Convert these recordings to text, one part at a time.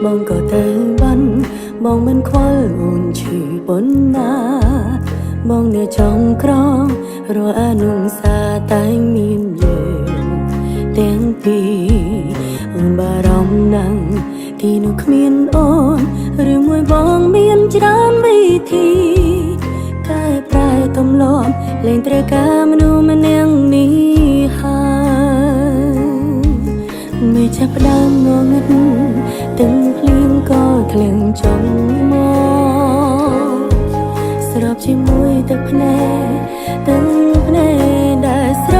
បងក៏ទៅបានបងមិនខ្វល់អូនឈឺប៉ុណ្ណាបងនៅចង់ក្រងរាល់អនុសាតែងមានយើងទាំងពីរអូនបារម្ភណាស់ទីនោះគ្មានអូនឬមួយបងមានច្រើនវិធីកែប្រែទម្លាប់លែងត្រូវការមនុស្សម្នាក់នេះហើយមិនចាប់ផ្ដើមងងឹតទាំងភ្លៀងក៏ធ្លាក់ចង់មកស្របជាមួយទឹកភ្នែកទឹកភ្នែកដែលស្រ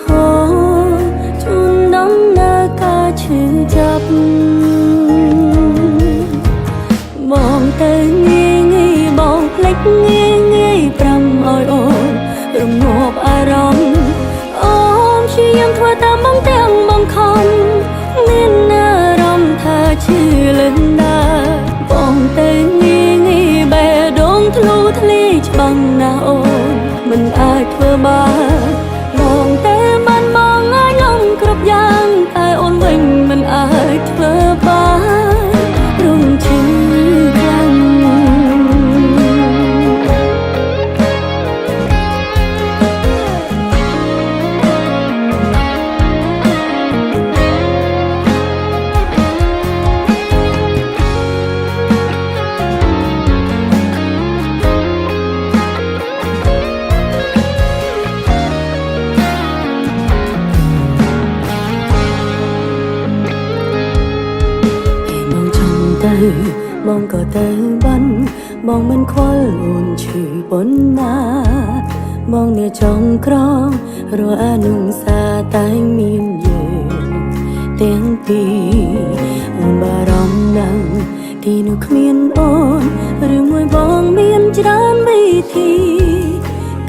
ហូជូនដំណើរការឈឺចាប់បងទៅងាយងាយបងភ្លេចងាយងាយប្រាំឲ្យអូនរងាប់អារម្មណ៍អូនព្យាយាមធ្វើតាមបងទាំងបង្ខំមានអារម្មណ៍ថាឈឺលឿនណាស់បងទៅងាយងាយបេះដូងធ្លុធ្លាយច្បាំងណាស់អូនមិនអាចធ្វើបានបងតែបានបងអាចលំគ្រប់យ៉ាងតែអូនវិញមិនអាចធ្វើបានរងឈឺខ្លាំង ពេលបងចង់ទៅបងក៏ទៅបានបងមិនខ្វល់អូនឈឺប៉ុណ្ណាបងនៅចង់ក្រងរាល់អនុសាតែងមានយើងទាំងពីរអូនបារម្ភណាស់ទីនោះគ្មានអូនឬមួយបងមានច្រើនវិធី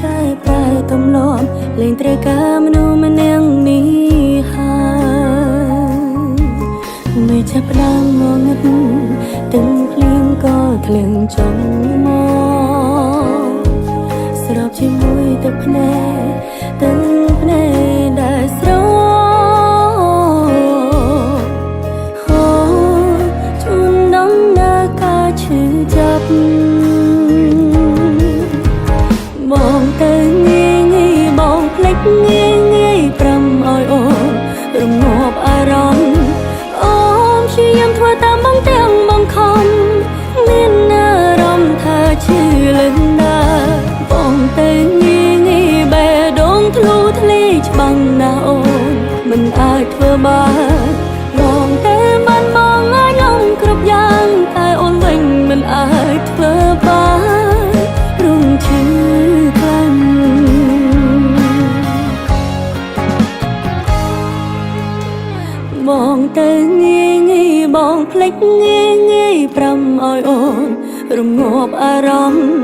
កែប្រែទម្លាប់លែងត្រូវការមនុស្សម្នាក់នេះហើយ មិនចាប់ផ្ដើមងងឹតទាំងភ្លៀងក៏ធ្លាក់ចង់មកស្របជាមួយទឹកភ្នែកទឹកភ្នែកដែលស្រហូជូនដំណើរការឈឺចាប់បងទៅងាយងាយបងភ្លេចងាយងាយប្រាំឲ្យអូនរងាប់អារម្មណ៍អូនព្យាយាមធ្វើតាមបងទាំងបង្ខំមានអារម្មណ៍ថាឈឺលឿនណាស់បងទៅងាយងាយបេះដូងធ្លុធ្លាយច្បាំងណាស់អូនមិនអាចធ្វើបានបងតែបានបងអាចលំគ្រប់យ៉ាងតែអូនវិញមិនអាចធ្វើបានរងឈឺខ្លាំង បងទៅងាយងាយបងភ្លេចងាយងាយប្រាំឲ្យអូនរងាប់អារម្មណ៍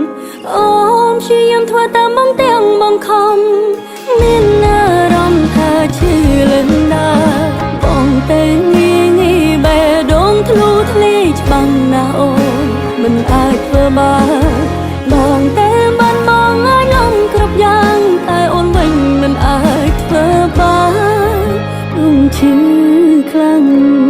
អូនព្យាយាមធ្វើតាមបងទាំងបង្ខំមានអារម្មណ៍ថាឈឺលឿនណាស់បងទៅងាយងាយបេះដូងធ្លុធ្លាយច្បាំងណាស់អូនមិនអាចធ្វើបានបងតែបានបងអាចលំគ្រប់យ៉ាងតែអូនវិញមិនអាចធ្វើបានរងឈឺខ្លាំង